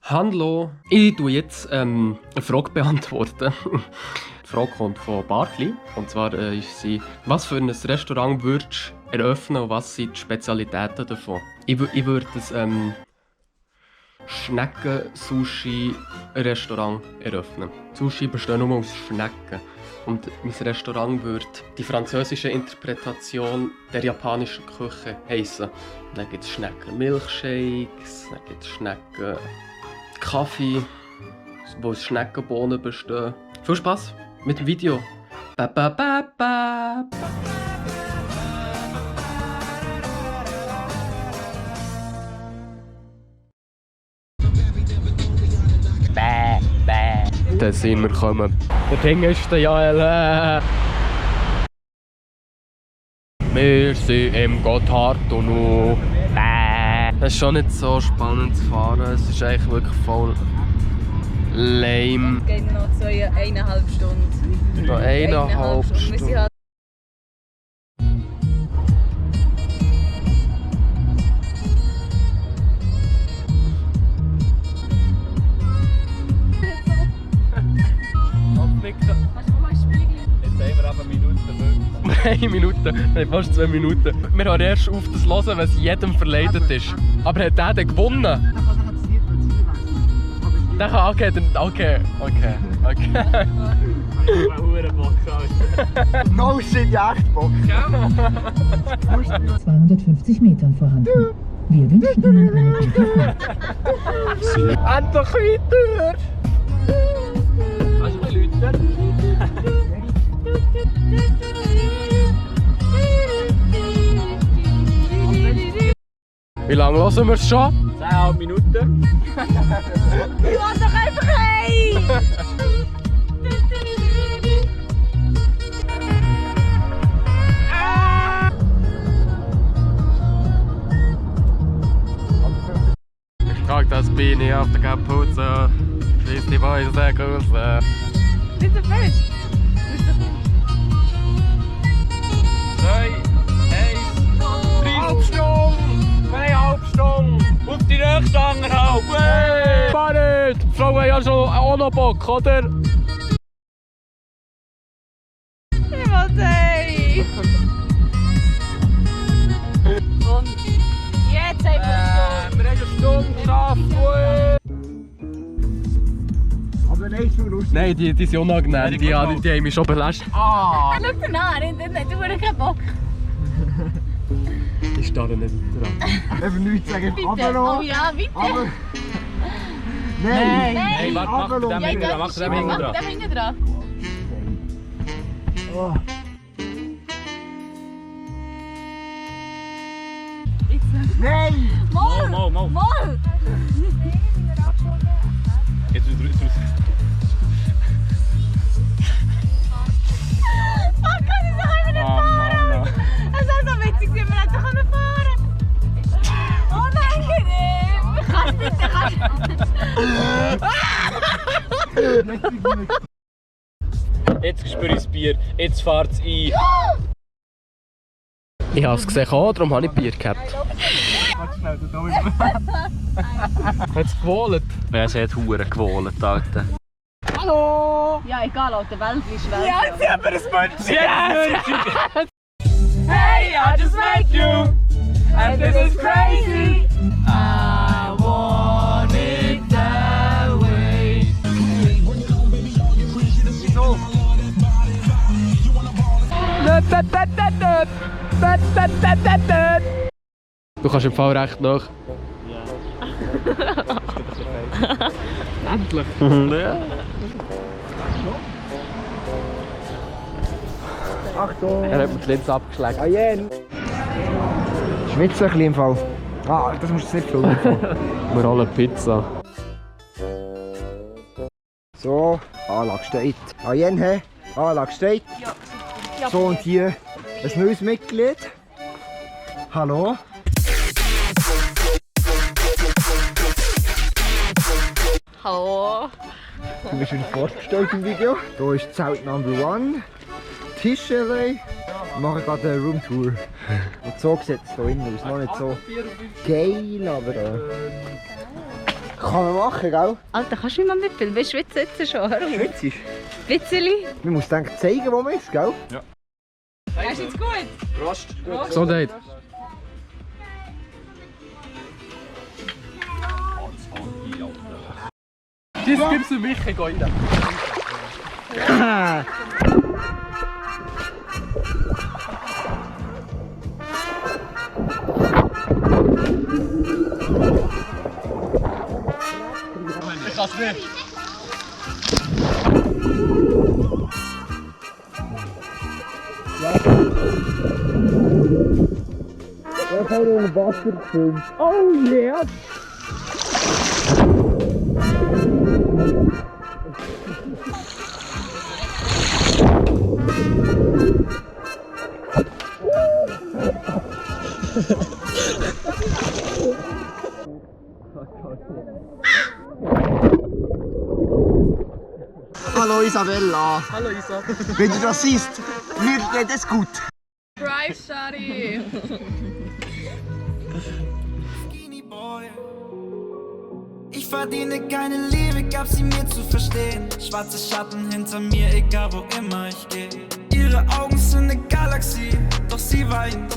Hallo, ich tue jetzt eine Frage beantworten. Die Frage kommt von Bartli. Und zwar ist sie, was für ein Restaurant würdest du eröffnen und was sind die Spezialitäten davon? Ich würde ein Schnecken-Sushi-Restaurant eröffnen. Sushi besteht nur aus Schnecken. Und mein Restaurant würde die französische Interpretation der japanischen Küche heissen. Dann gibt es Schnecken-Milchshakes, dann gibt es Schnecken... Kaffee, wo aus Schneckenbohnen bestehen. Viel Spaß mit dem Video. Ba, ba, ba, ba. Bäh, bäh. Da sind wir gekommen. Der Ding ist der Jael. Wir sind im Gotthardtunnel. Es ist schon nicht so spannend zu fahren, es ist eigentlich wirklich voll lame. Es geht noch 1,5 Stunden. Noch 1,5 Stunden. Jetzt haben wir aber Minuten 5. 1 Minute, nein, fast 2 Minuten. Wir hören erst auf das hören, wenn es jedem verleidet ist. Aber hat der gewonnen? Der kann, okay. No shit, ja, echt Bock. 250 Metern vorhanden. Wir wünschen Ihnen eine gute Fahrt. Endlich weiter! Kannst du ein bisschen Wie lange hören wir es schon? 10,5 Minuten. Ich will doch einfach heim! Ich trage das Beine auf der Kapuze. Schließ die Beine sehr groß. Nicht so fest! 2, 1, 30 Stunden! 2,5 Stunden! Auf die nächste anderthalb! Hey! Die Frau hat ja schon auch noch Bock, oder? Ich will heim! Und jetzt haben wir eine Stunde! Wir haben eine Stunde geschafft! Aber nicht so lustig. Nein, die sind unangenehm. Die haben mich schon belästigt. Schau danach, du hast keinen Bock! Ich starre nicht dran. Eben nichts sagen. Bitte! Aber noch. Oh ja, bitte! Aber. Nein! Hey, warte, mach Aber den noch. hinten dran, mach den hinten Mach dran. den hinten dran! Oh. Nein! Moll! Mal. Moll! Jetzt raus. Fuck, kann ich doch einfach nicht fahren! Es wäre so witzig, wenn wir nicht so fahren können. Oh nein, Jetzt spüre ich das Bier, jetzt fahrt es ein. Ich habe es gesehen, darum habe ich Bier gehabt. Warte schnell, da Hat es gewohnt? Ja, es hat Huren gewohnt, Alter. Hallo! Ja, egal, Alter, Welt ist Welt. Ja, jetzt haben wir ein Mönchchen! Yes! Hey, I just met you! And this is crazy! I want it that way! So! Du kannst im Fall recht nach. Endlich! Ja. Achtung! Er hat mir die Linse abgeschlagen. Ayen! Schwitze ein bisschen im Fall. Ah, das musst du jetzt nicht filmen. Wir holen Pizza. So, Anlage steht. Ayen, hä? Anlage steht. Ja, So, und hier ein neues Mitglied. Hallo? Hallo. Du bist wieder vorgestellt im Video. Hier ist Zelt Number 1. Tischchen. Wir machen gerade eine Roomtour. Und so sieht es hier innen aus. Noch nicht so geil, aber Kann man machen, gell? Alter, kannst du nicht mal mitfilmen? Wir schwitzen jetzt schon. Hör auf. Schwitzt. Witzeli. Man muss denken, zeigen, wo man ist, gell? Ist jetzt gut? Prost. Gesundheit. Das gibt's für mich, ich gehe rein. Ich kann's nicht. Ich habe noch Wasser gefilmt. Oh yeah! Hallo Isabella. Hallo Isa. Wenn du das siehst, mir geht es gut. Drive, Shari. Ich verdiene keine Liebe, gab sie mir zu verstehen. Schwarze Schatten hinter mir, egal wo immer ich gehe. Ihre Augen sind eine Galaxie, doch sie weint.